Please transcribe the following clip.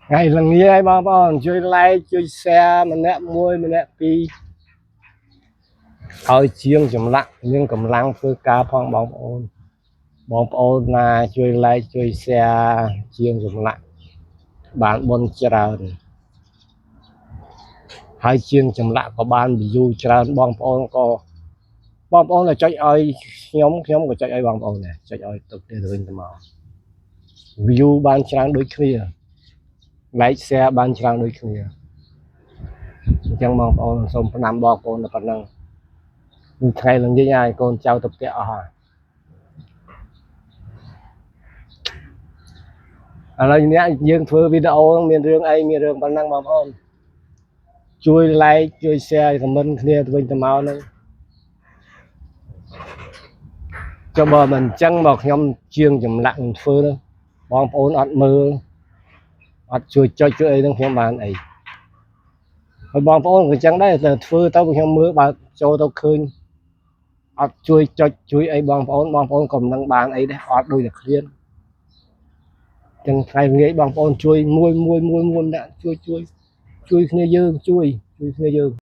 ថ្ងៃល្ងាចហើយបងប្អូនជួយ like ជួយ share ម្នាក់មួយម្នាក់ពីរឲ្យជាងចម្លាក់មានកម្លាំងធ្វើការផងបងប្អូនបងប្អូនណាជួយ like ជួយ share ជាងចម្លាក់បានបុណ្យច្រើនហើយជាងចម្លាក់ក៏បាន view ច្រើនបងប្អូនក៏បងប្អូនក៏ចុចឲ្យខ្ញុំខ្ញុំក៏ចុចឲ្យបងប្អូនដែរចុចឲ្យទុកទៅវិញទៅមក view បានច្រើនដូចគ្នា like share បានច្រើនដូចគ្នាអញ្ចឹងបងប្អូនសូមផ្ដាំបងប្អូនតែប៉ុណ្ណឹងមួយថ្ងៃល្ងាចហើយកូនចៅទៅផ្ទះអស់ហើយឥឡូវអ្នកយើងធ្វើវីដេអូហ្នឹងមានរឿងអីមានរឿងប៉ុណ្ណឹងបងប្អូនជួយ like ជួយ share comment គ្នាទៅវិញទៅមកហ្នឹងចុះបើមិនអញ្ចឹងមកខ្ញុំជាងចម្លាក់ខ្ញុំធ្វើហ្នឹងបងប្អូនអត់មើលអត់ជួយចុចជួយអីហ្នឹងខ្ញុំបានអីហើយបងប្អូនក៏អញ្ចឹងដែរតែធ្វើទៅខ្ញុំមើលបើចូលទៅឃើញអត់ជួយចុចជួយអីបងប្អូនបងប្អូនក៏មិនដឹងបានអីដែរអត់ដូចតែឃ្លានចឹងថ្ងៃងាយបងប្អូនជួយមួយមួយមួយមួយដាក់ជួយជួយជួយគ្នាយើងជួយជួយគ្នាយើង។